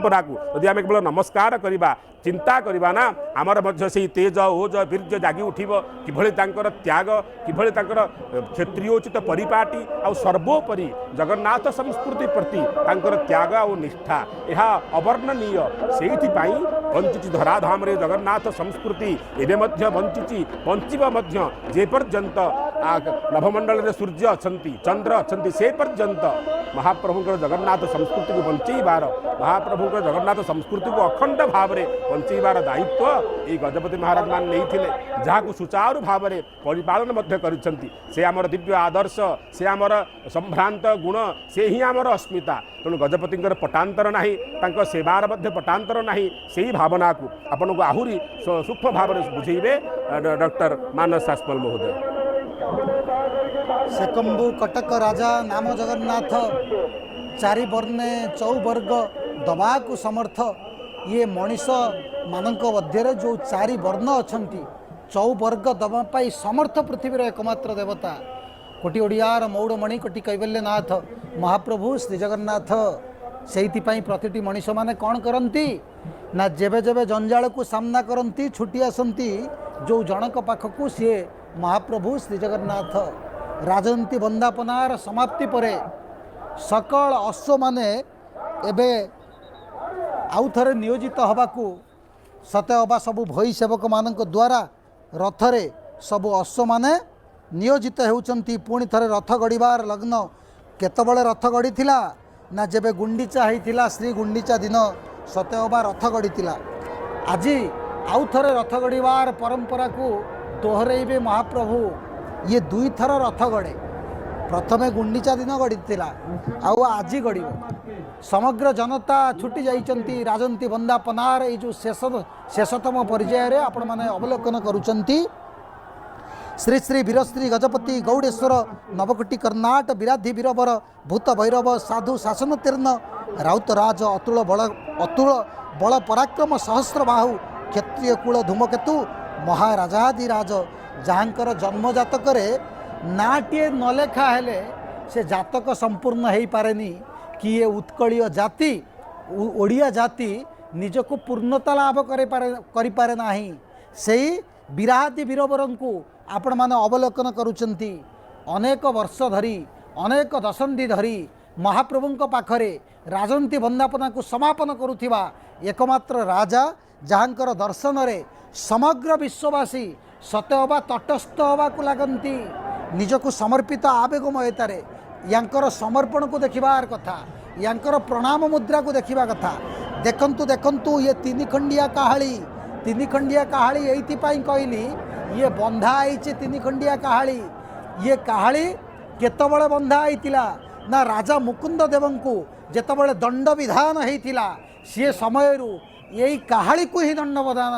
ପରମ୍ପରାକୁ ଯଦି ଆମେ କେବଳ ନମସ୍କାର କରିବା, ଚିନ୍ତା କରିବା ନା, ଆମର ମଧ୍ୟ ସେଇ ତେଜ, ଓଜ, ବୀର୍ଯ୍ୟ ଜାଗି ଉଠିବ। କିଭଳି ତାଙ୍କର ତ୍ୟାଗ, କିଭଳି ତାଙ୍କର କ୍ଷତ୍ରିୟୋଚିତ ପରିପାଟି, ଆଉ ସର୍ବୋପରି ଜଗନ୍ନାଥ ସଂସ୍କୃତି ପ୍ରତି ତାଙ୍କର ତ୍ୟାଗ ଆଉ ନିଷ୍ଠା, ଏହା ଅବର୍ଣ୍ଣନୀୟ। ସେଇଥିପାଇଁ ବଞ୍ଚିଛି ଧରାଧାମରେ ଜଗନ୍ନାଥ ସଂସ୍କୃତି, ଏବେ ମଧ୍ୟ ବଞ୍ଚିଛି, ବଞ୍ଚିବ ମଧ୍ୟ। ଯେ ପର୍ଯ୍ୟନ୍ତ ନଭମଣ୍ଡଳରେ ସୂର୍ଯ୍ୟ ଅଛନ୍ତି, ଚନ୍ଦ୍ର ଅଛନ୍ତି, ସେ ପର୍ଯ୍ୟନ୍ତ ମହାପ୍ରଭୁଙ୍କର ଜଗନ୍ନାଥ ସଂସ୍କୃତିକୁ ବଞ୍ଚେଇବାର, ମହାପ୍ରଭୁଙ୍କର ଜଗନ୍ନାଥ ସଂସ୍କୃତିକୁ ଅଖଣ୍ଡ ଭାବରେ ବଞ୍ଚେଇବାର ଦାୟିତ୍ୱ ଏଇ ଗଜପତି ମହାରାଜ ମାନେ ନେଇଥିଲେ, ଯାହାକୁ ସୁଚାରୁ ଭାବରେ ପରିପାଳନ ମଧ୍ୟ କରିଛନ୍ତି। ସେ ଆମର ଦିବ୍ୟ ଆଦର୍ଶ, ସେ ଆମର ସମ୍ଭ୍ରାନ୍ତ ଗୁଣ, ସେ ହିଁ ଆମର ଅସ୍ମିତା। ତେଣୁ ଗଜପତିଙ୍କର ପଟାନ୍ତର ନାହିଁ, ତାଙ୍କ ସେବାର ମଧ୍ୟ ପଟାନ୍ତର ନାହିଁ। ସେଇ ଭାବନାକୁ ଆପଣଙ୍କୁ ଆହୁରି ସୂକ୍ଷ୍ମ ଭାବରେ ବୁଝେଇବେ ଡକ୍ଟର ମାନସ ସାସମଲ ମହୋଦୟ। ସେକମ୍ବୁ କଟକ ରାଜା ନାମ ଜଗନ୍ନାଥ, ଚାରି ବର୍ଣ୍ଣେ ଚଉବର୍ଗ ଦବାକୁ ସମର୍ଥ। ଇଏ ମଣିଷ ମାନଙ୍କ ମଧ୍ୟରେ ଯେଉଁ ଚାରି ବର୍ଣ୍ଣ ଅଛନ୍ତି, ଚଉବର୍ଗ ଦେବା ପାଇଁ ସମର୍ଥ ପୃଥିବୀର ଏକମାତ୍ର ଦେବତା, କୋଟି ଓଡ଼ିଆର ମଉଡ଼ମଣି, କୋଟି କୈବଲ୍ୟନାଥ ମହାପ୍ରଭୁ ଶ୍ରୀ ଜଗନ୍ନାଥ। ସେଇଥିପାଇଁ ପ୍ରତିଟି ମଣିଷମାନେ କ'ଣ କରନ୍ତି ନା, ଯେବେ ଯେବେ ଜଞ୍ଜାଳକୁ ସାମ୍ନା କରନ୍ତି, ଛୁଟି ଆସନ୍ତି ଯେଉଁ ଜଣଙ୍କ ପାଖକୁ, ସିଏ ମହାପ୍ରଭୁ ଶ୍ରୀ ଜଗନ୍ନାଥ। ରାଜନ୍ତି ବନ୍ଦାପନାର ସମାପ୍ତି ପରେ ସକଳ ଅଶ୍ୱମାନେ ଏବେ ଆଉ ଥରେ ନିୟୋଜିତ ହେବାକୁ, ସତେ ଅବା ସବୁ ଭୋଇ ସେବକମାନଙ୍କ ଦ୍ୱାରା ରଥରେ ସବୁ ଅଶ୍ୱମାନେ ନିୟୋଜିତ ହେଉଛନ୍ତି। ପୁଣି ଥରେ ରଥ ଗଡ଼ିବାର ଲଗ୍ନ। କେତେବେଳେ ରଥ ଗଡ଼ିଥିଲା ନା, ଯେବେ ଗୁଣ୍ଡିଚା ହେଇଥିଲା, ଶ୍ରୀ ଗୁଣ୍ଡିଚା ଦିନ ସତେ ଅବା ରଥ ଗଡ଼ିଥିଲା। ଆଜି ଆଉ ଥରେ ରଥ ଗଡ଼ିବାର ପରମ୍ପରାକୁ ଦୋହରେଇବେ ମହାପ୍ରଭୁ। ଇଏ ଦୁଇଥର ରଥ ଗଡ଼େ। ପ୍ରଥମେ ଗୁଣ୍ଡିଚା ଦିନ ଗଡ଼ିଥିଲା, ଆଉ ଆଜି ଗଡ଼ିବ। ସମଗ୍ର ଜନତା ଛୁଟି ଯାଇଛନ୍ତି ରାଜନ୍ତି ବନ୍ଦାପନାର ଏଇ ଯେଉଁ ଶେଷତମ ପର୍ଯ୍ୟାୟରେ ଆପଣମାନେ ଅବଲୋକନ କରୁଛନ୍ତି। ଶ୍ରୀ ଶ୍ରୀ ବୀରଶ୍ରୀ ଗଜପତି ଗୌଡ଼େଶ୍ୱର ନବକୋଟି କର୍ଣ୍ଣାଟ ବିରାଧି ବୀରବର ଭୂତ ଭୈରବ ସାଧୁ ଶାସନ ତୀର୍ଣ୍ଣ ରାଉତରାଜ ଅତୁଳ ବଳ ପରାକ୍ରମ ସହସ୍ର ବାହୁ କ୍ଷତ୍ରିୟ କୂଳ ଧୂମକେତୁ ମହାରାଜାଧିରାଜ, ଯାହାଙ୍କର ଜନ୍ମଜାତକରେ ନାଁଟିଏ ନ ଲେଖା ହେଲେ ସେ ଜାତକ ସମ୍ପୂର୍ଣ୍ଣ ହେଇପାରେନି, କି ଏ ଉତ୍କଳୀୟ ଜାତି, ଓଡ଼ିଆ ଜାତି ନିଜକୁ ପୂର୍ଣ୍ଣତା ଲାଭ କରିପାରେ ନାହିଁ। ସେଇ ବିରାଦି ବୀରବରଙ୍କୁ ଆପଣମାନେ ଅବଲୋକନ କରୁଛନ୍ତି। ଅନେକ ବର୍ଷ ଧରି, ଅନେକ ଦଶନ୍ଧି ଧରି ମହାପ୍ରଭୁଙ୍କ ପାଖରେ ରାଜନ୍ତି ବନ୍ଦାପନାକୁ ସମାପନ କରୁଥିବା ଏକମାତ୍ର ରାଜା, ଯାହାଙ୍କର ଦର୍ଶନରେ ସମଗ୍ର ବିଶ୍ୱବାସୀ ସତେ ଅବା ତଟସ୍ଥ ହେବାକୁ ଲାଗନ୍ତି ନିଜକୁ ସମର୍ପିତ ଆବେଗମୟତାରେ। ୟାଙ୍କର ସମର୍ପଣକୁ ଦେଖିବାର କଥା, ୟାଙ୍କର ପ୍ରଣାମ ମୁଦ୍ରାକୁ ଦେଖିବା କଥା। ଦେଖନ୍ତୁ, ଦେଖନ୍ତୁ, ଇଏ ତିନି ଖଣ୍ଡିଆ କାହାଳି। ତିନି ଖଣ୍ଡିଆ କାହାଳି ଏଇଥିପାଇଁ କହିଲି, ଇଏ ବନ୍ଧା ହେଇଛି ତିନି ଖଣ୍ଡିଆ କାହାଳି। ଇଏ କାହାଳି କେତେବେଳେ ବନ୍ଧା ହେଇଥିଲା ନା, ରାଜା ମୁକୁନ୍ଦ ଦେବଙ୍କୁ ଯେତେବେଳେ ଦଣ୍ଡ ବିଧାନ ହେଇଥିଲା, ସିଏ ସମୟରୁ ଏଇ କାହାଳିକୁ ହିଁ ଦଣ୍ଡ ବିଧାନ